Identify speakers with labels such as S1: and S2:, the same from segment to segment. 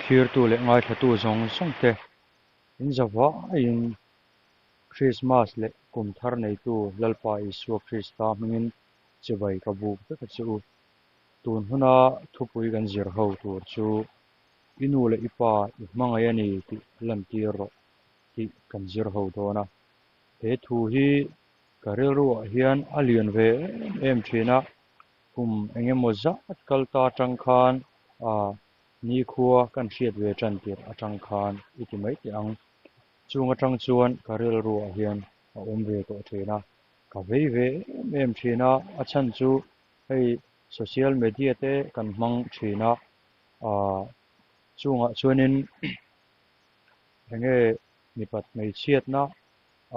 S1: Thlirtu leh ngaithlatu zawng zawng te in zavaiin Krismas leh kum thar neitu Lalpa Isua Krista hmingin chibai ka buk vek a che u. Tun huna thupui kan zir ho tur chu i nu leh i pa i hmangaih a ni tih lantir rawh tih kan zir ho dawn a. He thu hi ka rilruah hian a lian ve em em thin a, kum eng emaw zat kal ta atang khan ah nikhua kan hriat ve tan tirh atang khan i ti mai teh ang. Chung atang chuan ka rilruah hian a awm ve tawh thin a, ka vei ve em em thin a, a chhan chu hei social media te kan hmang thin a, ah chungah chuanin enge mipat hmeichhiatna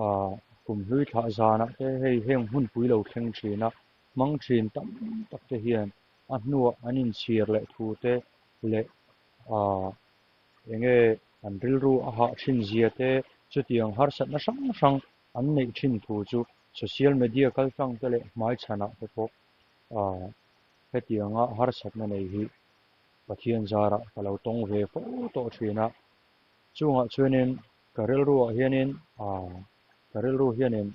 S1: ah kum hlui thlah zanah te hei heng hunpui lo thleng thin a, hmang thin tam tak te hian a hnuah an inchhir leh thu te leh ah enge an rilru a hah thin zia te chutiang harsatna hrang hrang an neih thin thu chu social media kaltlang te leh hmaichhanah te pawh ah hetianga harsatna nei hi Pathian zarah ka lo tawng ve fo tawh thin a, chungah chuanin ka rilruah hianin ah ka rilru hianin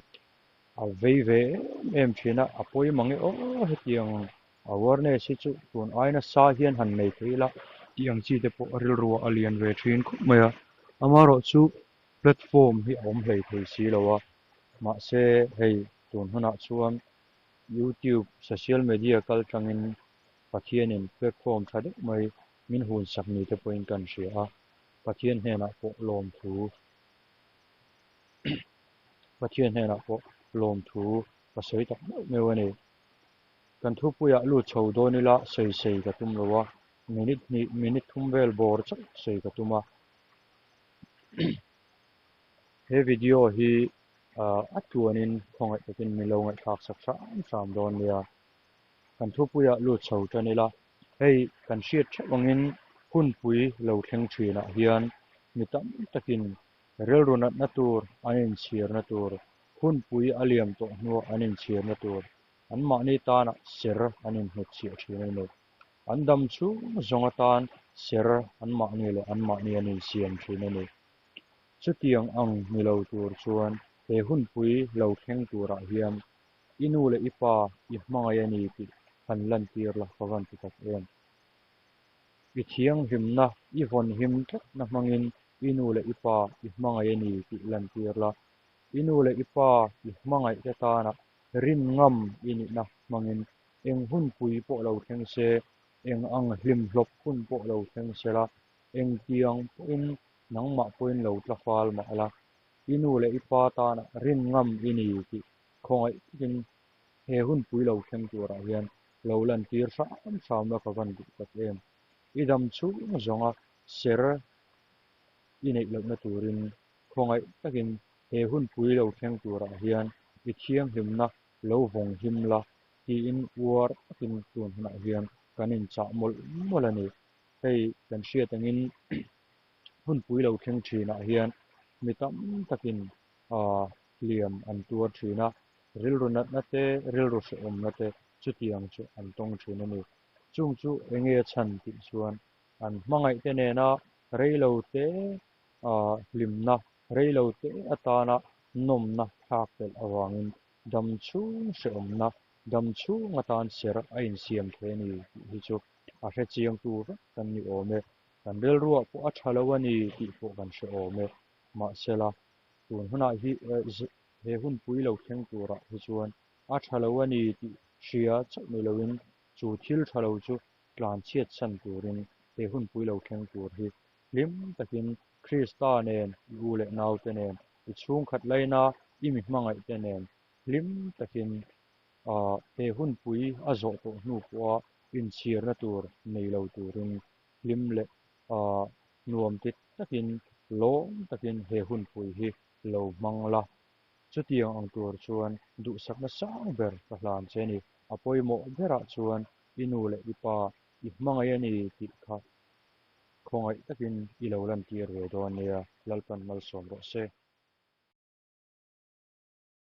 S1: a vei ve em em thin a, a pawi mang e aw hetiang awareness hi chu tun ai nasa hian han nei thei ila tih ang chi te pawh rilruah a lian ve thin khawp mai a, amaherawh chu platform hi a awm hlei thei si lo a, mahse hei tun hunah chuan youtube social media kal tangin Pathianin platform tha deuh mai min hun sak ni te pawhin kan hria a, Pathian hnenah pawh lawmthu Pathian hnenah pawh lawmthu ka sawi tak meuh meuh a ni. Kan thupuiah lut chho dawn ila sawi sei ka tum lo a, minute hnih minute thum vel bawr chauh sawi ka tum a. He video hi a tluanin khawngaih takin min lo ngaihthlak sak hram hram dawn nia. Kan thupuiah lut chho tan ila, hei kan hriat theuh angin hunpui lo thleng thinah hian mi tam takin Rilru natna tur, an inchhirna tur, hunpui a liam tawh hnuah an inchhirna tur, anmahni tanah ser an inhnutchhiah thin a ni. An dam chhung zawng atan ser anmahni leh anmahni an insiam thin a ni. Chutiang ang ni lo tur chuan he hunpui lo thleng turah hian i nu leh i pa i hmangaih a ni tih han lantir la ka van ti tak em. I thianghlimna, i vawnhim tlatna hmangin i nu leh i pa i hmangaih a ni tih lantir la. I nu leh i pa i hmangaihte tana rin ngam i nihna hmangin eng hunpui pawh lo thleng se, eng ang hlimhlawp hun pawh lo thleng se la, engtiang pawhin nangmah pawhin lo tla fal mah la, i nu leh i pa tana rin ngam i ni tih khawngaih takin he hunpui lo thleng turah hian lo lantir hram hram la ka van duh tak em. I dam chhung zawnga ser i neih lohna turin khawngaih takin he hunpui lo thleng turah hian i thianghlimna lo vawng him la tiin uar takin tun hunah hian kan inchah mawlh mawlh a ni. Hei kan hriat angin hunpui lo thleng thinah hian mi tam takin hliam an tuar thin a, rilru natna te, rilru hrehawmna te chutiang chu an tawng thin a ni. Chung chu eng nge a chhan tih chuan an hmangaihte nena reilote hlimna, reilote atana nawmna thlak telh avangin dam chhung hrehawmna, dam chhung atan ser a insiam thei a ni tih hi chu a hre chiangtu vek kan ni awm e. Kan rilruah pawh a tha lo a ni tih pawh kan hre awm e. Mahsela, tun hunah hi he hunpui lo thleng turah hi chuan a tha lo a ni tih hria chauh ni loin chu thil tha lo chu tlan chhiat san turin he hunpui lo thleng tur hi hlim takin Krista nen, i u leh naute nen, i chhungkhat laina i mi hmangaihte nen hlim takin he hunpui a zawh tawh hnu pawha inchhirna tur nei lo turin hlim leh nuam ti takin lawm takin he hunpui hi lo hmang la. Chutiang ang tur chuan duhsakna sang ber ka hlan che ni. A pawimawh berah chuan i nu leh i pa i hmangaih a ni tih kha khawngaih takin i lo lantir ve dawn nia, Lalpan malsawm rawh se.